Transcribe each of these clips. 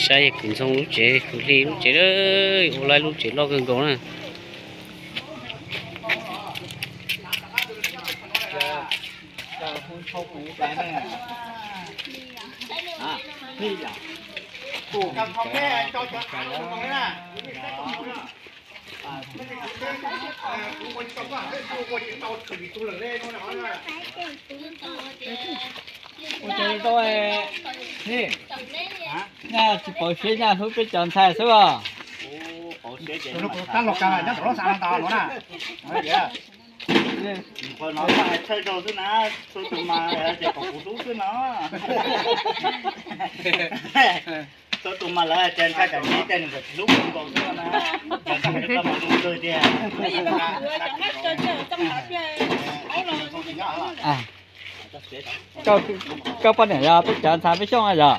Saib kwv Ntxhoo lub tsev, kwv Hli lub tsev, ua lub tsev loj kawg nkaus na. Ua cas tsis pauv siab nyaj hlub peb cov ntxhais xwb os. Tab los kag nyob tom lub xav no ntag luag na. Txhawj zog xwb na, txhua tus mas ces kom kuv hlub xwb no. Txhua tus mas lawv hais tias ntshai tsam nyiaj ces nws tsis hlub kuv nkaus xwb no na. Koj mas zoo kawg tiag. Koj poj niam yog peb cov ntxhais peb xyooj yog?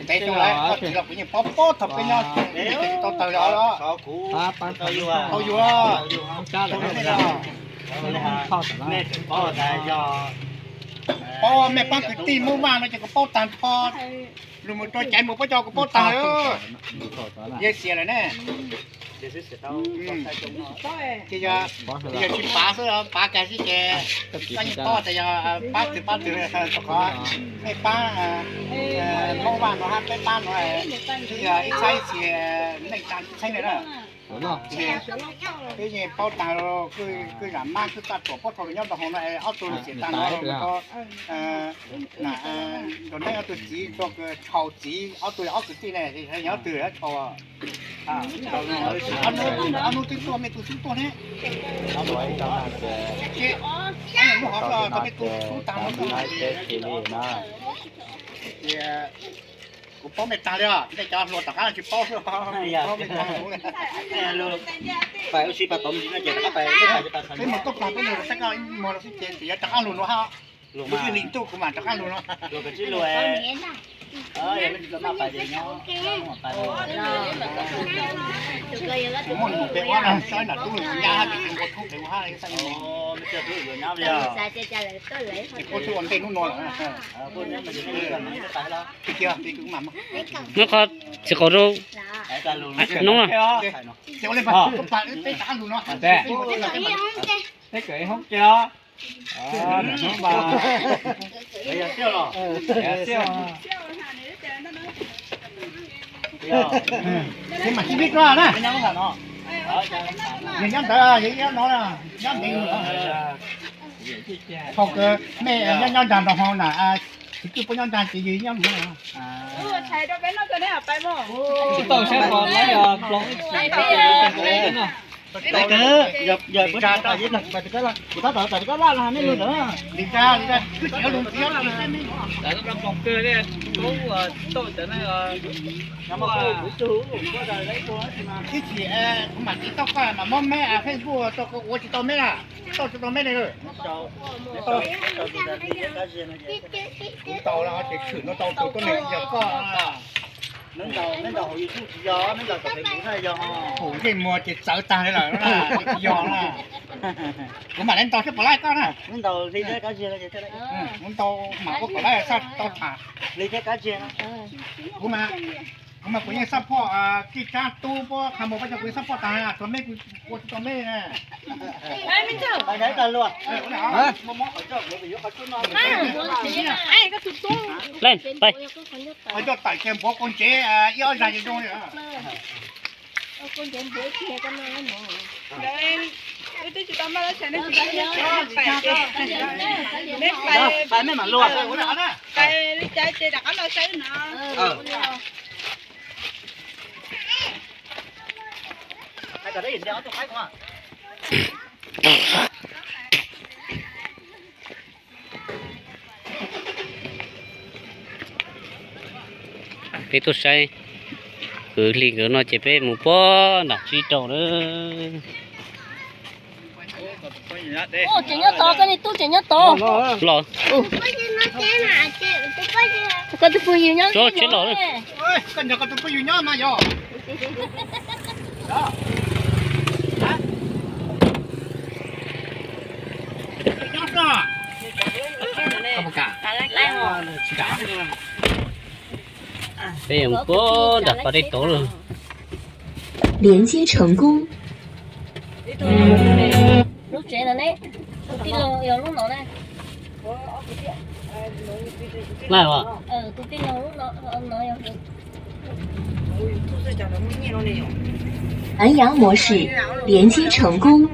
Peb xyooj lawm, koj txiv los kuv yeej paub paub thaum peb nyob tsis tau tawg li os. Tau yuav, tau yuav. Paub, mej paab kwv tij Moob Vaaj no ces kuv paub taag nrho. Lug mus rua caiv mus paub cov kuv paub taag lawm. Yeej xiam lawm ne. Ces yog tsis pav xwb, pav kag xwb ces koj yeej paub tas yog paab twg paab twg, rua qhov mej paab Moob Vaaj no hab peb paab no twb yog ib txhab ib txhia neej tsaa txheeb le na. Peb yeej paub taag, kuj zam mab kuj txaj tuam paub tau nyob rua hauv no, ob tug xiam taag no, rua neej ob tug txiv, rua tshau txiv, ob tug ob kwv tij ne, yog ob tug tshau. Ob nub twb tuaj mej tug xub tuaj ne. Lub hov tau mej tug xub taag no. Kuv paub mej taag li os, nej cov hluas tom qab tsis paub xwb. Peb mus tuaj plaag peb lug saib koj ib muag los xwb ces tsis yog rov qaab lug no hab. Lub ib hlis ntuj kuv mam rov qaab lug no. Muaj num peb ua na, saib nam tub lug nyab hab ces ua tub peb ua hab. Ces kuj tub ua ntej nub no lawm. Nub qhov txiv qaub rau nub na. Peb kawm hoob ke os. Tes mam sib ntsib dlua na. Yog nyob ntawd, yog nyob no, nyob ntev lug. Thaum kawg mej nyob nyob nraag nraag hov na, txiv kwj puab nyob nraag ces yog nyob lug. Tsis tau saib qhov laib nploog ib txhia. Kuv tab tom tawm rov qab laj los nej lug ntawd. Li ntag, li ntag, twb tsis yog lug ntxiv os. Kuv tau cov neeg ib chim kuv mam txiv tau koj mas muab meb Facebook rau kuv ua tsis tau meb na. Tau tsis tau meb ne. Kuv tau los ces tshwm no tau tus tuab neeg tsis yog koj. Neb ntaus hauv YouTube tsis yog, neb ntaus tom Facebook na yog. Thaum ntsej muag ces txawv tag li lawm na, tsis yog na. Kuv mam li ntaus thiab puas laib koj na. Neb ntaus li thiab kab ziag no ces thiaj li. Ntaus mam ua kom laib saj tau tham. Li thiab kab ziag no. Kuv mas, kuv mas kuv yeej xab phoj Kij Tsab Tub puab Qha Muas puab cov kuv yeej xab phoj tag, tsuav meb kuv ua tsis tau meb na. Leej, peb. Qhov coj tawm ces npuav kaus ntsev ib ob zag ces zoo li. Pais mej mam luag. Peb tuaj saib kwv Hli nkawd no ces peb mus puag nram tsib rau na. Tseem nyob tod, koj niag tub tseem nyob tod. Los. Koj tus phooj ywg nyob tsev los. Peb mus puag nram pas dej tod lawm. 连接成功。 Lub tsev no ne, tus tij laug yog lub no ne. Laj os. Tus tij laug lub no, no yog. 蓝牙模式连接成功。